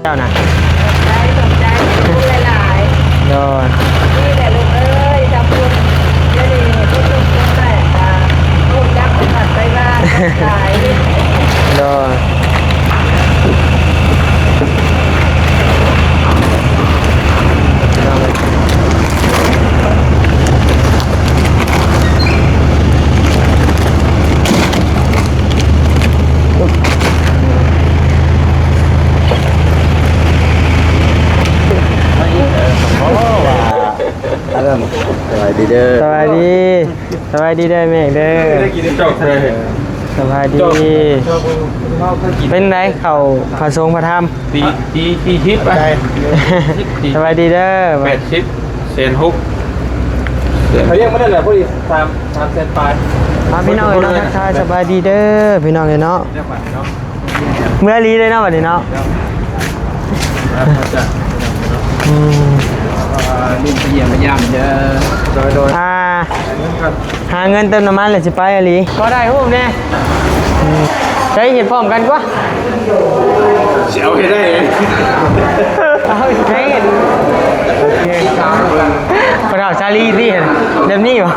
ເຈົ້ານະ ຂອບໃຈ ຂອບໃຈຫຼາຍໆ ໂດຍ ນີ້ແຫຼະລູກເອີຍ ທຳບຸນ ດຽວນີ້ຄົນໜຸ່ມຄົນໃໝ່ກະຮູ້ຈັກກັນໄປວ່າຫຼາຍ ໂດຍ ອັນນັ້ນ ສະບາຍດີເດີ ສະບາຍດີ ສະບາຍດີເດີແມ່ເດີ ໄດ້ກິນຈອກເທື່ອ ສະບາຍດີ ເປັນໃດເຂົ້າພະສົງພະທຳ ຕີ ຕີ ຕີສິບໄປ ສະບາຍດີເດີ ແປດສິບ ແສນຫົກ ເຂົາລຽກມານັ້ນແຫຼະ ພໍດີ ສາມ ສາມແສນປາຍ ມາພີ່ນ້ອງເອີຍເນາະ ທັກທາຍສະບາຍດີເດີ ພີ່ນ້ອງເອີຍເນາະ ເມື່ອລີເລີຍເນາະບັດນີ້ເນາະ ອືມ ອ່າ ຫາເງິນເຕີມນ້ຳມັນແລ້ວຊິໄປອີ່ຫຼີ ຂໍຖ່າຍຮູບແດ່ ອືມ ໃຊ້ເຮັດພ້ອມກັນກວ່າ ຊິເອົາໃຫ້ໄດ້ ເອົາໃຫ້ໄດ້ ໂອເຄ ພໍ່ເຖົ້າຊາລີຕິ ແບບນີ້ບໍ່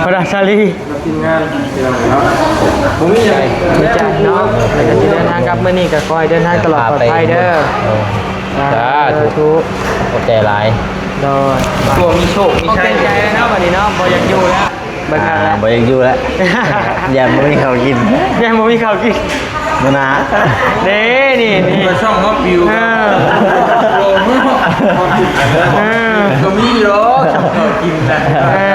ພໍ່ເຖົ້າຊາລີ ກັບທີມງານເນາະ ບໍ່ມີຫຍັງ ດີໃຈເນາະ ແລ້ວກໍຊິເດີນທາງກັບມື້ນີ້ກໍຂໍໃຫ້ເດີນທາງຕະຫຼອດປອດໄພເດີ ສາທຸ ສາທຸ ຂອບໃຈຫຼາຍ ໂດຍ ພວກມີໂຊກມີໄຊ ຂອບໃຈເນາະ ບັດນີ້ເນາະ ບໍ່ຢາກຢູ່ແລ້ວ ເບິດຄັກແລ້ວ ອ່າ ບໍ່ຢາກຢູ່ແລ້ວ ຢ້ານບໍ່ມີເຂົ້າກິນ ຢ້ານບໍ່ມີເຂົ້າກິນ ມື້ໜ້າ ເດ້ ນີ້ ນີ້ ເປີດຊ່ອງເຮົາປິວ ເອີ ໂອ້ ເອີ ກໍມີຢູ່ດອກ ເຂົ້າກິນນະ ເອີ ເອີ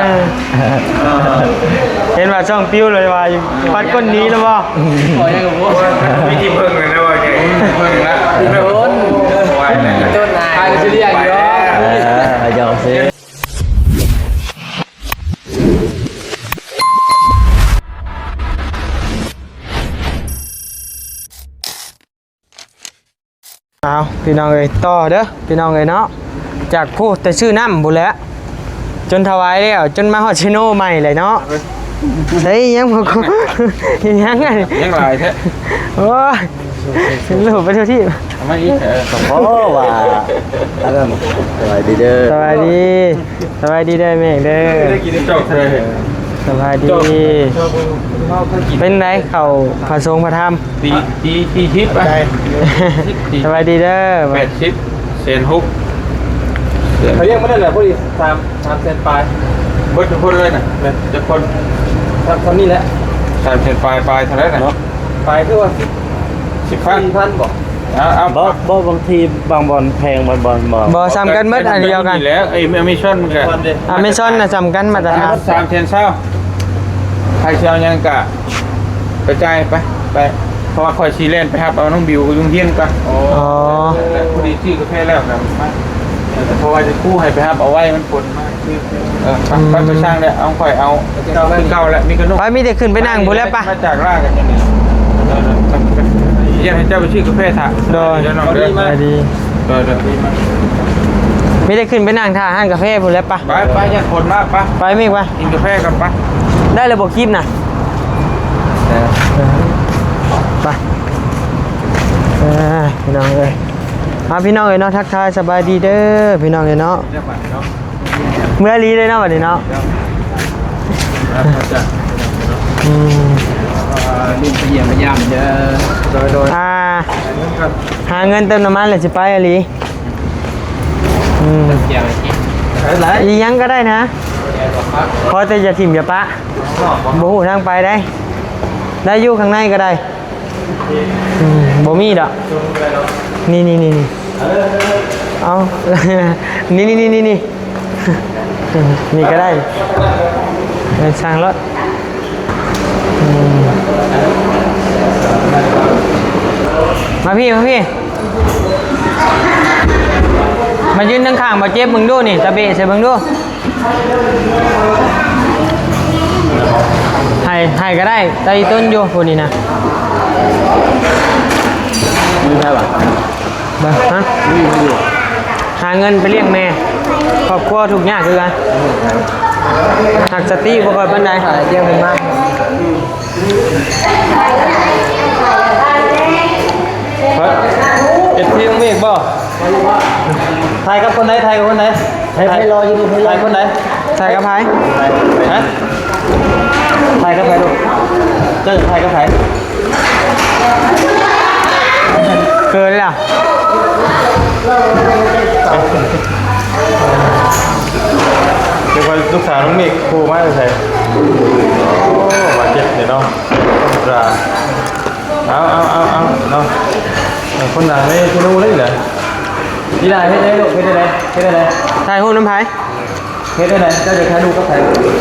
ເຫັນວ່າຊ່ອງປິວເລີຍວ່າ ປັດກົ້ນໜີແລ້ວບໍ່? ບໍ່ ຍັງບໍ່ ມີທີ່ເພິ່ງແລ້ວວ່າ ເພິ່ງລະ ເພິ່ງ ຕົ້ນນາຍ ຂາຍຊິລ້ຽງຢູ່ດອກ ເອີ ຢອກຊື່. ເອົາ ພີ່ນ້ອງເອີຍ ຕໍ່ເດີພີ່ນ້ອງເອີຍເນາະ ຈາກພຸ້ນແຕ່ຊື້ນ້ຳພຸ້ນແຫຼະ ຈົນຖວາຍແລ້ວ ຈົນມາຮອດເຊໂນໃໝ່ແຫຼະເນາະ ໃສ່ອີ່ຫຍັງບໍ່ ອີ່ຫຍັງ ອີ່ຫຍັງອັນນີ້ ຍັງຫຼາຍແທ້ ໂອ້ຍ ເປັນໂລກໄປທົ່ວທີບ ເອົາມາອີກ ເອີ ກໍພໍວ່າ ອັນນັ້ນ ສະບາຍດີເດີ ສະບາຍດີ ສະບາຍດີເດີແມ່ເດີ ໄດ້ກິນຈອກເທື່ອ ສະບາຍດີ ເປັນໃດເຂົ້າພະສົງພະທຳ ຕີ ຕີ ຕີສິບໄປ ສະບາຍດີເດີ ແປດສິບ ແສນຫົກ ເຂົາລຽກມານັ້ນແຫຼະ ພໍດີ ສາມ ສາມແສນປາຍ ເບິດທຸກຄົນເລີຍນະ ແມ່ນ ຈັກຄົນ ສ່ຳນີ້ແຫຼະ ສາມແສນປາຍ ປາຍເທົ່າໃດນະ ເນາະ ປາຍຄືວ່າ ສິບ ສິບພັນ ສີ່ພັນບໍ່? ເອົາ ເອົາ ບໍ່ ບໍ່ ບາງທີບາງບ່ອນແພງ ບາງບ່ອນບໍ່ ບໍ່ ສ່ຳກັນໝົດ ອັນດຽວກັນ ນີ້ແຫຼະ ໄອ້ອາເມຊອນມັນກະ ອາເມຊອນນະສ່ຳກັນ ມາດຕະຖານ ສາມແສນຊາວ ໃຜຊິເອົາຫຍັງກະໄປຈ່າຍໄປ ໄປ ເພາະວ່າຂ້ອຍຊິແລ່ນໄປຮັບເອົານ້ອງບິວຢູ່ໂຮງຮຽນກ່ອນ ອໍ ແລ້ວພໍດີຊື້ກາແຟແລ້ວກະມາ ເອີ ເພາະວ່າຈະຄູໃຫ້ໄປຮັບເອົາໄວ້ ມັນຝົນມາ ເອີ ໄປ ໄປ ໄປຊ່າງແຫຼະ ເອົາ ຂ້ອຍເອົາຄືເກົ່າແຫຼະ ມີຂະໜົມ ໄປ ມີແຕ່ຂຶ້ນໄປນັ່ງພຸ້ນແຫຼະ ໄປ ມາຈາກລາກັນຢູ່ນີ້ ເອີ ເອີ ເອີ ຢາກໃຫ້ເຈົ້າໄປຊື້ກາແຟຖ້າ ໂດຍ ເດີນ້ອງເດີ ສະບາຍດີ ໂດຍ ໂດຍ ມີແຕ່ຂຶ້ນໄປນັ່ງຖ້າຮ້ານກາແຟພຸ້ນແຫຼະ ໄປ ໄປ ໄປ ຢ້ານຝົນມາ ໄປ ໄປ ມີກ ໄປ ກິນກາແຟກັນ ໄປ ໄດ້ແລ້ວບໍ່ຄຣີມນະ ເອີ ໄປ ເອີ ພີ່ນ້ອງເອີຍ ມາ ພີ່ນ້ອງເອີຍເນາະ ທັກທາຍສະບາຍດີເດີ ພີ່ນ້ອງເອີຍເນາະ. ເມື່ອລີເລີຍເນາະບັດນີ້ເນາະ ອືມ ອ່າ ຫາເງິນເຕີມນ້ຳມັນແລ້ວຊິໄປອີ່ຫຼີ ອືມ ອີ່ຫຍັງກໍໄດ້ນະ ຂໍແຕ່ຢ່າຖິ້ມຢ່າປະ ບໍ່ຮູ້ທາງໄປໃດ໋ ໄດ້ຢູ່ຂ້າງໃນກໍໄດ້. ອືມ ບໍ່ມີດອກ ນີ້ໆໆໆ ເອົາ ນີ້ໆໆໆ ນີ້ ນີ້ກໍໄດ້ ເອີ ຊ່າງໂລດ ອືມ ມາພີ້ ມາພີ້ ມາຢືນທາງຂ້າງບ່າວເຈັບເບິ່ງດູນີ້ ຕະເບະໃສ່ເບິ່ງດູ. ໃຫ້ ໃຫ້ກໍໄດ້ ແຕ່ອີຕົນຢູ່ຜູ້ນີ້ນະ ມີໃຜວະ ເບິ່ງ ຮະ ມີຢູ່ ຫາເງິນໄປລ້ຽງແມ່ ຄອບຄົວທຸກຍາກຄືກັນ ຮັກສະຕິບໍ່ຄ່ອຍປານໃດ ລ້ຽງເພິ່ນມາ. ເຮັດ ທີ່ນ້ອງເມກບໍ່? ຖ່າຍກັບຄົນໃດ? ຖ່າຍກັບຄົນໃດ? ໃຜ ໃຜລໍຢູ່ນີ້? ໃຜລໍ? ຖ່າຍຄົນໃດ? ຖ່າຍກັບໃຜ? ຮະ? ຖ່າຍກັບໃຜລູກ? ເຈົ້າຈະຖ່າຍກັບໃຜ? ເກີນແລ້ວ. ເດີວ່າລູກສາວນ້ອງເມກໂທມາແຕ່ໃສ? ໂອ້ ບາດເຈັບເດເນາະ. ທຳມະດາ. ເອົາ ເອົາ ເອົາ ເອົາເນາະ. ເອີ ຄົນດັງເດ້ ຄືຮູ້ເລີຍເດ. ອີຫຼ້າເຮັດໄດ້ລູກ ເຮັດໄດ້ ເຮັດໄດ້. ຖ່າຍຮູບນຳໃຜ? ເຮັດໄດ້. ເຈົ້າຈະຖ່າຍຮູບກັບໃຜ?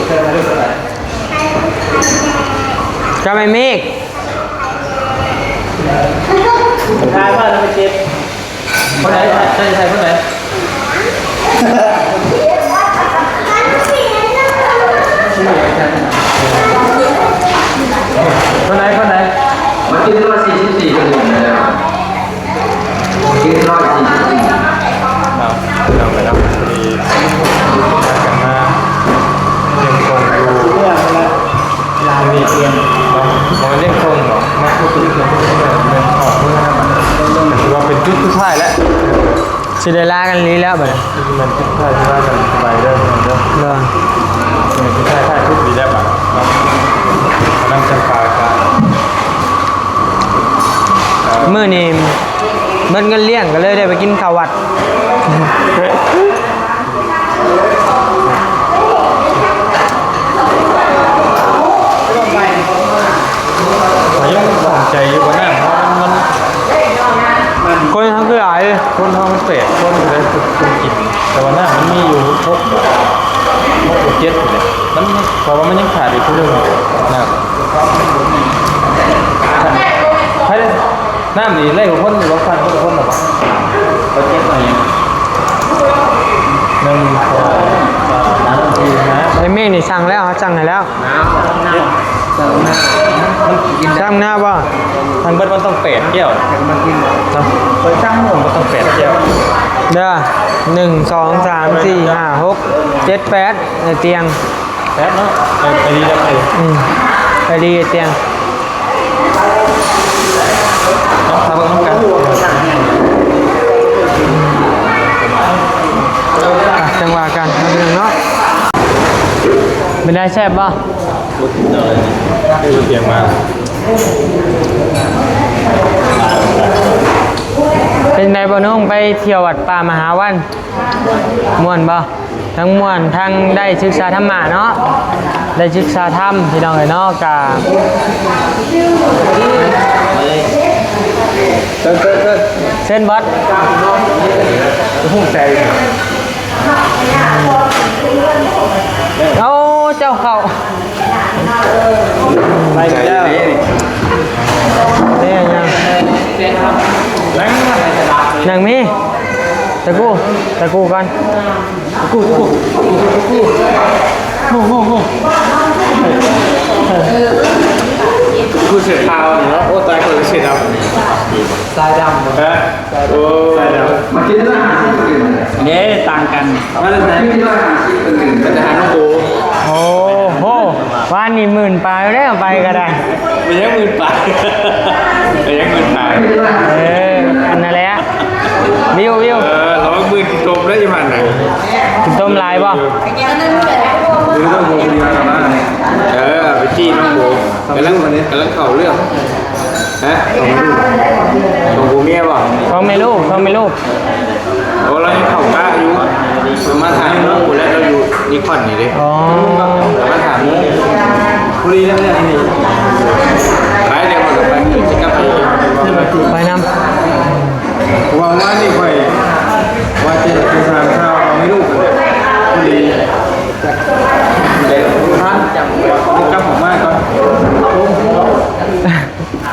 ເຈົ້າຈະຖ່າຍຮູບກັບໃຜ? ກັບໄອ້ເມກ. ຖ່າຍມາແລ້ວໄປເກັບ. ຄົນໃດ? ໃສ່ ໃສ່ຄົນໃດ? ຄົນໃດ? ຄົນໃດ? ມັນກິນຮ້ອຍສີ່ສິບສີ່ກະໂດນແລ້ວ ກິນຮ້ອຍສີ່ສິບສີ່. ເອົາ ເອົາໄປເນາະ ພໍດີພາກັນມາ ຍັງຄົງຢູ່ ລາວເວຕຽງເນາະ ບໍ່ແມ່ນຍັງຄົງເນາະ ມາຄືເປັນ ເປັນ ເປັນອອກເມືອນະ ຖືວ່າເປັນຈຸດສຸດທ້າຍແລ້ວ ຊິໄດ້ລາກັນອີ່ຫຼີແລ້ວບັດນີ້ ແມ່ນຈຸດສຸດທ້າຍທີ່ລາກັນ ສະບາຍເດີ ເດີ ເດີ ເອີ ສຸດທ້າຍທ້າຍສຸດອີ່ຫຼີແລ້ວບັດເນາະ ກຳລັງຈຳປາກະ ມື້ນີ້ເບິດເງິນລ້ຽງ ກໍເລີຍໄດ້ໄປກິນເຂົ້າວັດ. ຂ້ອຍຍັງຂ້ອງໃຈຢູ່ວ່ານ້ຳມັນ ມັນ ຄົນເຮົາຄືຫຼາຍ ຄົນເຮົາມັນແປດຄົນ ແຕ່ວ່ານ້ຳມັນມີຢູ່ຫົກ ຫົກ ເຈັດ ນີ້ແຫຼະ ມັນ ເພາະວ່າມັນຍັງຂາດອີກຜູ້ໜຶ່ງ ນ້ຳ ໃຜ ນ້ຳນີ້ໄລ່ຄົນຢູ່ບໍ່? ສ້າງຄົນລະຄົນລະບໍ່? ເຂົາເຈັບໄວ້ຫຍັງ? ໜຶ່ງ ສອງ ສາມ ສີ່ ຫ້າ ໄອ້ເມກນີ້ສັ່ງແລ້ວ ເຮົາສັ່ງໃຫ້ແລ້ວ ສັ່ງນາບໍ່? ທັງເບິດມັນຕ້ອງແປດແກ້ວ ເນາະ ມັນຕ້ອງແປດແກ້ວ ເດີ ໜຶ່ງ ສອງ ສາມ ສີ່ ຫ້າ ຫົກ ເຈັດ ແປດ ໄອ້ຕຽງ. ແປດເນາະ ໄປ ໄປດີແລ້ວ ໄປ ອືມ ໄປດີຕຽງ ເນາະ ມາເບິ່ງນຳກັນ ອ່ະ ຈັ່ງວ່າກັນເນາະ ພີ່ນ້ອງເນາະ ເປັນໃດ ແຊບບໍ່? ເອົາຕຽງມາ ເປັນໃດບໍ່ນ້ອງ ໄປທ່ຽວວັດປ່າມະຫາວັນ ມ່ວນບໍ່? ທັງມ່ວນທັງໄດ້ສຶກສາທຳມະເນາະ ໄດ້ສຶກສາທຳ ພີ່ນ້ອງເອີຍເນາະ ກະ ເຊີນ ເຊີນ ເຊີນ ເຊີນບອດ ພູມໃຈ ເອົາ ເຈົ້າເຂົ້າ ໄປແລ້ວ ເປັນຫຍັງ? ນັ່ງ ນັ່ງມີ ຕະກູ້ ຕະກູ້ກ່ອນ ຕະກູ້ ຕະກູ້ ຕະກູ້ ໂອ້ ໂອ້ ໂອ້ ຕະກູ່ເສືອຂາວນີ້ເນາະ ໂອ້ ຕາຍ ຂ້ອຍເສືອດຳ ສາຍດຳ ຮະ? ໂອ້ ມາກິນລະຫ້າສິບ ເດ້ ຕ່າງກັນ ມາແຕ່ໃສ? ມາແຕ່ຫານ້ອງໂບ ໂອ້ໂຫ ວານນີ້ໝື່ນປາຍແລ້ວ ໄປກໍໄດ້ ໄປຍັງໝື່ນປາຍ ໄປຍັງໝື່ນປາຍ ເອີ ອັນນັ້ນແຫຼະ ວິວ ວິວ ເອີ ລະວັງໝື່ນກິນຕົມເດີ ຢູ່ຫັ້ນນະ ກິນຕົມຫຼາຍບໍ່? ເອີ ໄປຈີ້ນ້ອງໂບ ກຳລັງ ກຳລັງເຂົ້າເລື່ອງ ຮະ ຂອງລູກ ຂອງຜົວເມຍບໍ່? ຂອງແມ່ລູກ ຂອງແມ່ລູກ ໂອ້ ລາວຍັງເຂົ້າກະຢູ່ ມາຖາມໝູ່ແລ້ວ ລາວຢູ່ນິຄອນນີ້ເດ້ ອໍ ມາຖາມໝູ່ ພໍດີແລ້ວນີ້ ໄປແລ້ວ ວ່າກັນໄປ ຊິກັບໄປ ໄປນຳ ເພາະວ່າວານນີ້ຂ້ອຍວ່າຈະໄປຖາມຂ່າວຂອງແມ່ລູກ ພໍດີ ເດີນທາງ ກັບອອກມາກ່ອນ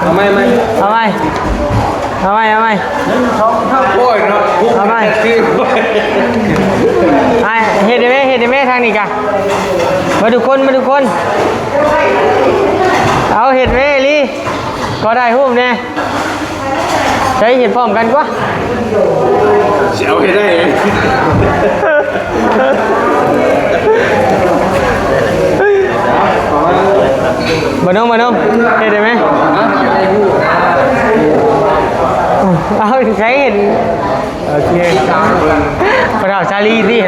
ເອົາໃໝ່ ເອົາໃໝ່ ເອົາໃໝ່ ເອົາໃໝ່ ເອົາໃໝ່ ໜຶ່ງ ສອງ ສາມ ໂອ້ຍເນາະ ເອົາໃໝ່ ເຮັດໄດ້ແມ້ ເຮັດໄດ້ແມ້ ທາງນີ້ກະ ມາທຸກຄົນ ມາທຸກຄົນ ເອົາ ເຮັດແມ້ອີ່ຫຼີ ຂໍຖ່າຍຮູບແດ່. ໃຊ້ເຮັດພ້ອມກັນກວ່າ ຊິເອົາໃຫ້ໄດ້ ບໍ່ນ້ອງ ບໍ່ນ້ອງ ເຮັດໄດ້ໄໝ? ເອົາ ໃສເຫັນ ໂອເຄ ພໍ່ເຖົ້າສາລີຕິ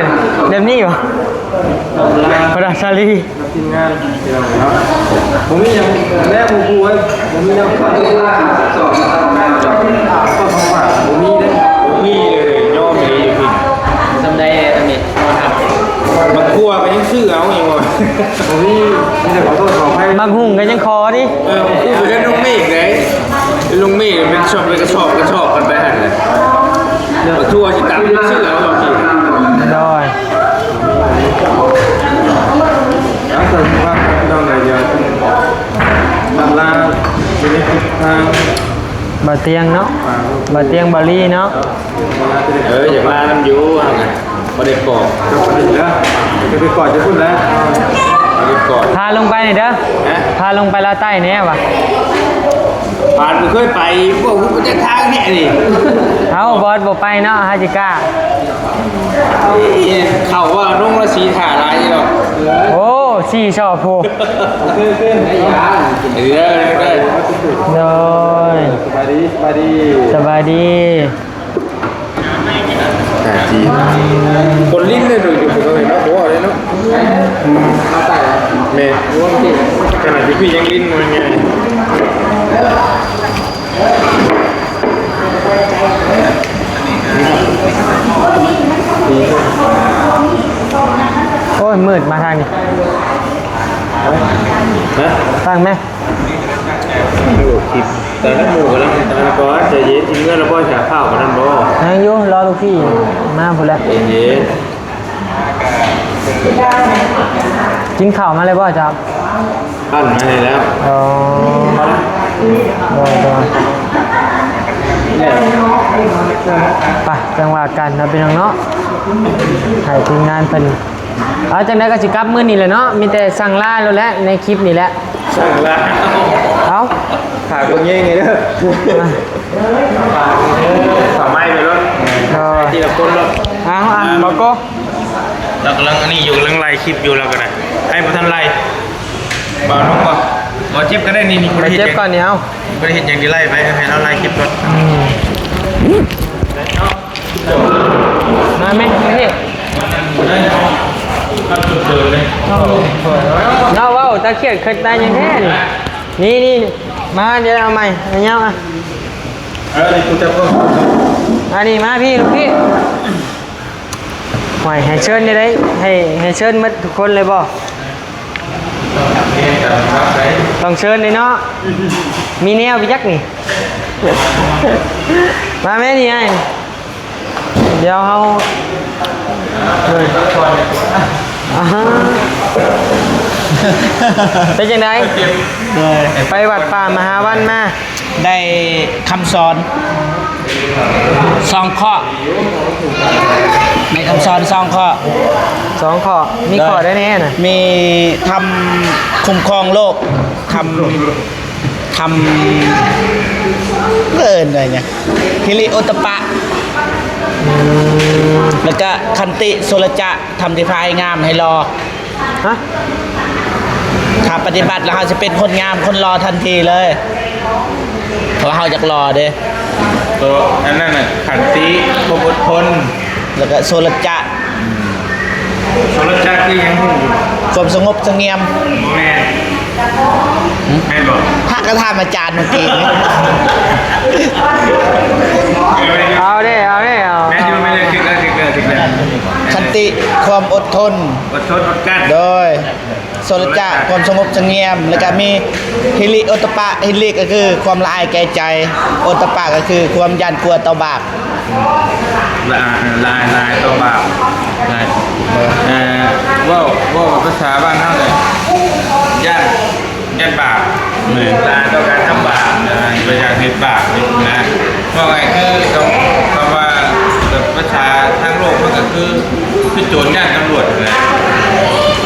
ແບບນີ້ບໍ? ພໍ່ເຖົ້າສາລີ ທີມງານ ພີ່ນ້ອງເນາະ ບໍ່ມີຫຍັງແລ້ວ ໝູ່ຄູ່ເອີຍ ບໍ່ມີແນວ ຂອງຝາກ ບໍ່ມີເດ້ ບໍ່ມີເລີຍ ຍອມອີ່ຫຼີຢູ່ພີ້ ສ່ຳໃດເອີຍ ອັນນີ້ ໝາກຖົ່ວກໍຍັງຊື້ເອົາ ຍັງວ່າ ບໍ່ມີ ມີແຕ່ຂໍໂທດຂໍອະໄພ ໝາກຫຸ່ງກໍຍັງຂໍຕິ ເອີ ໝາກຫຸ່ງກໍຍັງ ນ້ອງເມກເດ້ ນ້ອງເມກແມ່ນຊອບເປັນກະສອບກະສອບກັນໄປຫັ້ນແຫຼະ ໝາກຖົ່ວຊິຕຳຊື້ເອົາ ໂດຍ ເອົາ ເຊີນພາກັນ ພີ່ນ້ອງເອີຍ ດຽວຕາມລາຢູ່ໃນທິດທາງ ບ່າວຕຽງເນາະ ບ່າວຕຽງ ບ່າວລີເນາະ ເອີ ຢາກມານຳຢູ່ ເຮົາກະບໍ່ໄດ້ກອດ ຈະໄປກອດຢູ່ພຸ້ນແຫຼະ ບໍ່ໄດ້ກອດ ພາລົງໄປນີ້ເດີ ຮະ ພາລົງໄປລາວໃຕ້ແດ່ວ່າ ປານບໍ່ເຄີຍໄປ ບໍ່ຮູ້ຈັກທາງແທ້ນີ້ ເອົ້າ ບອດບໍ່ໄປເນາະ ຫາຊິກ້າ ເຂົ້າວ່າລົງລະສີທ່າຫຼາຍຢູ່ດອກ ໂອ້ ສີ່ຊອກພຸ້ນ ໂດຍ ສະບາຍດີ ສະບາຍດີ ສະບາຍດີ ອາກາດດີ ຝົນລິນເລີຍ ໂດຍຢູ່ເນາະ ບໍ່ວ່າເລີຍເນາະ ແມ່ນ ຂະໜາດຢູ່ພີ້ຍັງລິນບໍ່ແມ່ນງ່າຍ ໂອ້ຍ ມືດມາທາງນີ້ ຮະ ຕັ້ງແມ່ ໂອ້ ຄລິບ ແຕ່ນັ້ນໝູ່ກຳລັງ ແຕ່ກ່ອນໃຈເຢັນ ຊິເມືອແລ້ວບໍ່ ສາພາວປານນັ້ນບໍ່ ຍັງຢູ່ ລໍລູກພີ່ມາພຸ້ນແຫຼະ ເຢັນໆ ກິນເຂົ້າມາແລ້ວບໍ່ເຈົ້າ? ປັ້ນມາໃຫ້ແລ້ວ ອໍ ໂດຍໆ ໄປ ຈັ່ງວ່າກັນເນາະ ພີ່ນ້ອງເນາະ ໃຫ້ທີມງານເພິ່ນ ເອົາ ຈັ່ງໃດກໍຊິກັບມື້ນີ້ແຫຼະເນາະ ມີແຕ່ສັ່ງລາໂລດແຫຼະ ໃນຄລິບນີ້ແຫຼະ ສັ່ງລາ ເອົາ ຝາກເບິ່ງແຍງໃຫ້ເດີ ຝາກເດີ ຝາກໄມ້ໄປໂລດ ເອີ ທີລະຄົນໂລດ ເອົາ ອ່ະ ບໍ່ກໍ ລາວກຳລັງອັນນີ້ຢູ່ ກຳລັງໄລ່ຄລິບຢູ່ ລາວກໍໄດ້ ໃຫ້ບໍ່ທັນໄລ່ ບ່າວນົກບໍ່ ບໍ່ເຈັບກໍໄດ້ ນີ້ໆ ໄປເຈັບກ່ອນນີ້ ເອົາ ບໍ່ໄດ້ເຮັດຫຍັງ ຊິໄລ່ໄປ ໃຫ້ລາວໄລ່ຄລິບກ່ອນ ອືມ ມາແມ່ ມາເດ້ ລາວເວົ້າຕາຄຽດເຄີຍຕາຍຫຍັງແທ້ນີ້ ນີ້ໆ ມາ ດຽວເອົາໃໝ່ ຍາວ ອ່ະ ເອີ ນີ້ ອັນນີ້ມາພີ້ ລູກພີ່ ຫ້ວຍ ໃຫ້ເຊີນໄດ້ ໃຫ້ ໃຫ້ເຊີນໝົດທຸກຄົນເລີຍບໍ່? ຕ້ອງເຊີນເດ້ເນາະ ມີແນວໄປຈັກນີ້ ມາແມ່ນີ້ອ້າຍ ດຽວເຮົາ ເອີ ອ່າຮະ ເປັນຈັ່ງໃດ? ໂດຍ ໄປວັດປ່າມະຫາວັນມາ ໄດ້ຄຳສອນສອງຂໍ້ ໃນຄຳສອນສອງຂໍ້ ສອງຂໍ້ ມີຂໍ້ໃດແດ່ນະ? ມີທຳຄຸ້ມຄອງໂລກ ທຳ ທຳ ເອີ້ນວ່າຫຍັງ ຮິລິໂອດຕະປະ ອືມ ແລ້ວກະຂັນຕິ ໂສລະຈະ ທຳທີ່ພາໃຫ້ງາມໃຫ້ຫຼໍ່ ຮະ ຖ້າປະຕິບັດແລ້ວ ເຮົາຊິເປັນຄົນງາມຄົນຫຼໍ່ທັນທີເລີຍ ເພາະວ່າເຮົາຢາກຫຼໍ່ເດ້ ໂຕອັນນັ້ນນະ ຂັນຕິ ຄວາມອົດທົນ ແລ້ວກະໂສລະຈະ ໂສລະຈະຄືຫຍັງ? ຄວາມສະຫງົບສະຫງຽມ ບໍ່ແມ່ນ ຫຶ? ແມ່ນບໍ່? ພະກໍຖາມອາຈານເມື່ອກີ້ນີ້ ເອົາເດ້ ເອົາເດ້ ເອົາ ແມ່ນຢູ່ ແມ່ນຢູ່ ຖືກແລ້ວ ຖືກແລ້ວ ຖືກແລ້ວ ຂັນຕິ ຄວາມອົດທົນ ອົດທົນ ອົດກັ້ນ ໂດຍ ໂສລະຈະ ຄວາມສະຫງົບສະຫງຽມ ແລ້ວກະມີຮິລິໂອດຕະປະ ຮິລິກໍຄືຄວາມລະອາຍແກ່ໃຈ ໂອດຕະປະກໍຄືຄວາມຢ້ານກົວຕໍ່ບາບ ລະອາຍ ລາຍ ລາຍຕໍ່ບາບ ລາຍ ເອີ ເວົ້າ ເວົ້າພາສາບ້ານເຮົານີ້ ຢ້ານ ຢ້ານບາບ ແມ່ນ ລາຍຕໍ່ການທຳບາບນະ ບໍ່ຢາກເຮັດບາບນະ ເວົ້າງ່າຍຄືຄຳ ຄຳວ່າ ແບບພາສາທາງໂລກມັນກໍຄື ຄືໂຈນຢ້ານຕຳຫຼວດຫັ້ນແຫຼະ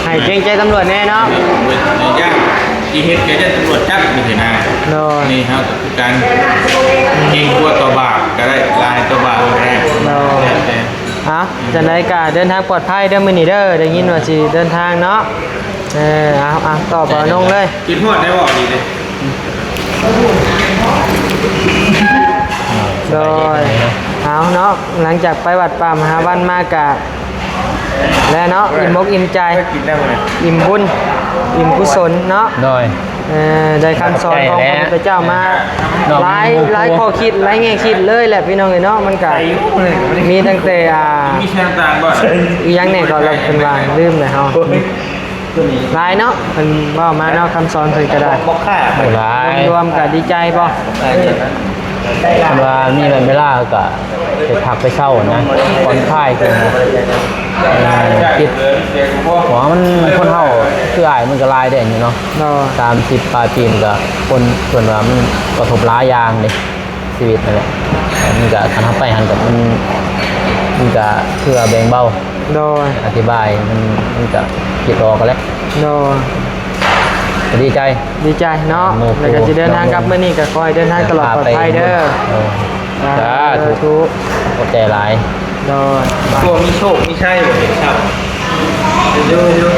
ໃຫ້ເກງໃຈຕຳຫຼວດແດ່ເນາະ ຢ້ານຊິເຮັດກໍຢ້ານຕຳຫຼວດຈັບຈັ່ງຊີ້ນະ ໂດຍ ນີ້ເຮົາກໍຄືກັນ ເກງກົວຕໍ່ບາບກໍໄດ້ ລາຍຕໍ່ບາບກໍໄດ້ ໂດຍ ແລ້ວແຕ່ ເອົ້າ ຈັ່ງໃດກໍເດີນທາງປອດໄພເດີມື້ນີ້ເດີ ໄດ້ຍິນວ່າຊິເດີນທາງເນາະ ເອີ ເອົາ ເອົາ ຕໍ່ບ່າວນົງເລີຍ ຄິດຮອດໄດ້ບໍ່ ດີເດ້. ໂດຍ ເອົາເນາະ ຫຼັງຈາກໄປວັດປ່າມະຫາວັນມາກະ ແລະເນາະ ອີ່ມອົກອີ່ມໃຈ ໄປກິນແລ້ວມື້ນີ້ ອີ່ມບຸນ ອີ່ມກຸສົນເນາະ ໂດຍ ເອີ ໄດ້ຄຳສອນຂອງພະພຸດທະເຈົ້າມາ ເນາະ ຫຼາຍ ມີ ຫຼາຍຂໍ້ຄິດ ຫຼາຍແງ່ຄິດເລີຍແຫຼະພີ່ນ້ອງເອີຍເນາະ ມັນກະ ໃສ່ຢູ່ ມີຕັ້ງແຕ່ ອ່າ ມີແຊງຕ່າງບໍ່ ອີ່ຫຍັງແດ່ກໍລະເພິ່ນວ່າ ລືມແລ້ວເຮົາ ໂອ້ຍ ຫຼາຍເນາະ ເພິ່ນເວົ້າມາເນາະ ຄຳສອນເພິ່ນກໍໄດ້ ບໍ່ຄ່າ ໂອ້ ຫຼາຍ ລວມໆກໍດີໃຈບໍ່? ເພິ່ນວ່າມີເວລາກໍໄປພັກໄປເຊົານະ ຜ່ອນຄາຍຂຶ້ນນະ ເອີ ຄິດວ່າມັນ ຄົນເຮົາຄືອ້າຍມັນກໍຫຼາຍແດ່ຢູ່ເນາະ ໂດຍ ສາມສິບປາຍປີມັນກໍ ຄົນ ເພິ່ນວ່າມັນກະທົບຫຼາຍຢ່າງເດ້ ຊີວິດນັ້ນແຫຼະ ມັນກະ ຄັນເຮົາໄປຫັ້ນກະ ມັນ ມັນກະຄືວ່າແບ່ງເບົາ ໂດຍ ອະທິບາຍ ມັນ ມັນກະຄິດອອກຫັ້ນແຫຼະ ໂດຍ ກະດີໃຈ ດີໃຈເນາະ ແລ້ວກະຊິເດີນທາງກັບມື້ນີ້ກະຂໍໃຫ້ເດີນທາງຕະຫຼອດປອດໄພເດີ ໂດຍ ສາທຸ ສາທຸ ຂອບໃຈຫຼາຍ ໂດຍ ໂອ້ ມີໂຊກມີໄຊບໍ່ເຫັນຊ້ຳ ຢູ່ ຢູ່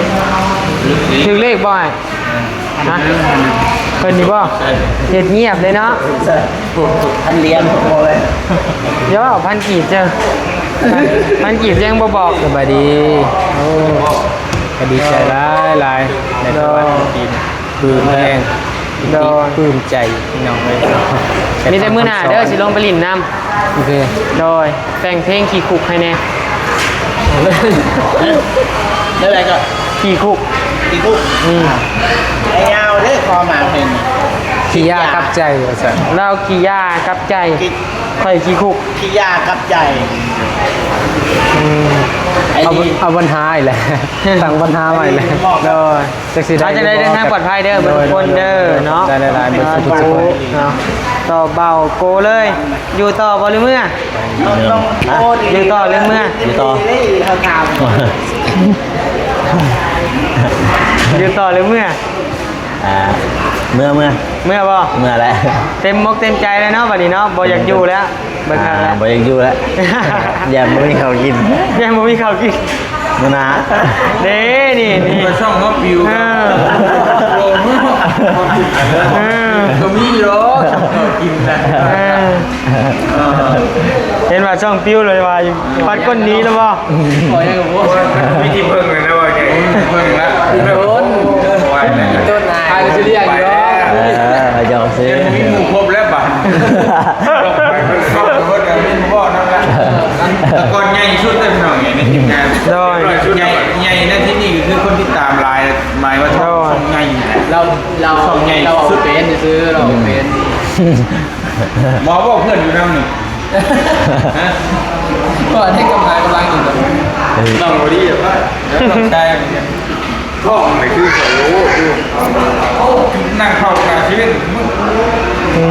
ຖືກເລກບໍ່ອ້າຍ? ຮະ ເພິ່ນນີ້ບໍ່? ເຮັດງຽບເລີຍເນາະ ພັນຫຼຽນ ຢ່າເວົ້າພັນກີບເດີ້ ພັນກີບຍັງບໍ່ບອກ ສະບາຍດີ ໂອ້ ກໍດີໃຈຫຼາຍໆ ໄດ້ໄປວັດໄປກິນ ປຶ້ມແຮງ ໂດຍ ປຶ້ມໃຈພີ່ນ້ອງເອີຍ ມີແຕ່ມື້ໜ້າເດີ ຊິລົງໄປຫຼິ້ນນຳ ໂອເຄ ໂດຍ ແຕ່ງເພງຂີ້ຄຸກໃຫ້ແດ່ ແນວໃດກໍ ຂີ້ຄຸກ ຂີ້ຄຸກ ອືມ ໄອ້ຍາວເດ້ ຄວາມໝາຍເປັນ ຂີ້ຢ້າກັບໃຈວ່າຊັ້ນ ລາວຂີ້ຢ້າກັບໃຈ ຂ້ອຍຂີ້ຄຸກ ຂີ້ຢ້າກັບໃຈ ອືມ ເອົາ ເອົາບັນຫາອີກແລ້ວ ຕັ້ງບັນຫາໃໝ່ແລ້ວ ໂດຍ ຈັກຊິໄດ້ ວ່າຈັ່ງໃດເດີນທາງປອດໄພເດີ ເບິດທຸກຄົນເດີເນາະ ໄດ້ຫຼາຍໆ ເບິດທຸກຄົນເນາະ ຕໍ່ເບົາໂກເລີຍ ຢູ່ຕໍ່ບໍ່ຫຼືເມືອ? ຢູ່ຕໍ່ຫຼືເມືອ? ຢູ່ຕໍ່ ຢູ່ຕໍ່ຫຼືເມືອ? ອ່າ ເມືອ ເມືອ ເມືອບໍ່? ເມືອແຫຼະ ເຕັມອົກເຕັມໃຈແລ້ວເນາະ ບັດນີ້ເນາະ ບໍ່ຢາກຢູ່ແລ້ວ ເບິ່ງຫັ້ນແຫຼະ ອ່າ ບໍ່ຢາກຢູ່ແລ້ວ ຢ້ານບໍ່ມີເຂົ້າກິນ ຢ້ານບໍ່ມີເຂົ້າກິນ ມື້ໜ້າ ເດ້ ນີ້ ນີ້ ເປັນຊ່ອງເຮົາປິວ ເອີ ໂອ້ ເອີ ກໍມີຢູ່ດອກ ກິນນະ ເອີ ເອີ ເຫັນວ່າຊ່ອງປິວເລີຍວ່າ ປັດກົ້ນໜີແລ້ວບໍ່? ບໍ່ ຍັງບໍ່ ມີທີ່ເພິ່ງແລ້ວວ່າ ເພິ່ງລະ ເພິ່ງ ໄວ້ແລ້ວ ຕົ້ນນາຍ ຊິລ້ຽງຢູ່ດອກ ເອີ ຢອກຊື່ ມີໝູ່ຄົບແລ້ວບາດ ແຕ່ກ່ອນໃຫຍ່ສຸດເລີຍພີ່ນ້ອງ ໃນທີມງານ ໂດຍ ໃຫຍ່ ໃຫຍ່ໃນທີ່ນີ້ກໍຄືຄົນຕິດຕາມຫຼາຍ ໝາຍວ່າຊ່ອງ ໂດຍ ຊ່ອງໃຫຍ່ ລາວ ລາວ ຊ່ອງໃຫຍ່ ລາວເວົ້າ ສຸດ ເປັນຊື່ ລາວເວົ້າເປັນ ອືມ ບໍ່ ເວົ້າເພື່ອນຢູ່ນຳນີ້ ຮະ ກໍໄດ້ກຳລັງ ກຳລັງຢູ່ ເອີ ນ້ອງບໍ່ດີ ເອີ ນ້ອງຊາຍ ທ້ອງນີ້ຄື ໂອ້ໂຫ ນັ່ງເຝົ້າກາຊີວິດ ອື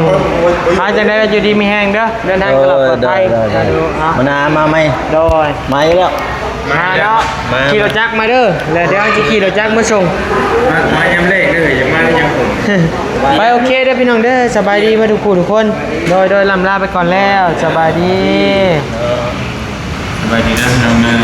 ມ ອ່າ ຈັ່ງໃດກໍຢູ່ດີມີແຮງເດີ ເດີນທາງຕະຫຼອດປອດໄພ ໂດຍ ໂດຍ ໂດຍ ເອົາ ມານາມາໃໝ່ ໂດຍ ມາອີກແລ້ວ ມາເນາະ ມາ ຂີ່ລົດຈັກມາເດີ ແລ້ວດຽວຊິຂີ່ລົດຈັກມາສົ່ງ ມາ ມາຍາມແລງເດີ ຢ່າມາຍາມຝົນ ໄປ ໂອເຄເດີພີ່ນ້ອງເດີ ສະບາຍດີເບິດທຸກຜູ້ທຸກຄົນ ໂດຍ ໂດຍ ລ່ຳລາໄປກ່ອນແລ້ວ ສະບາຍດີ ສະບາຍດີເດີພີ່ນ້ອງເດີ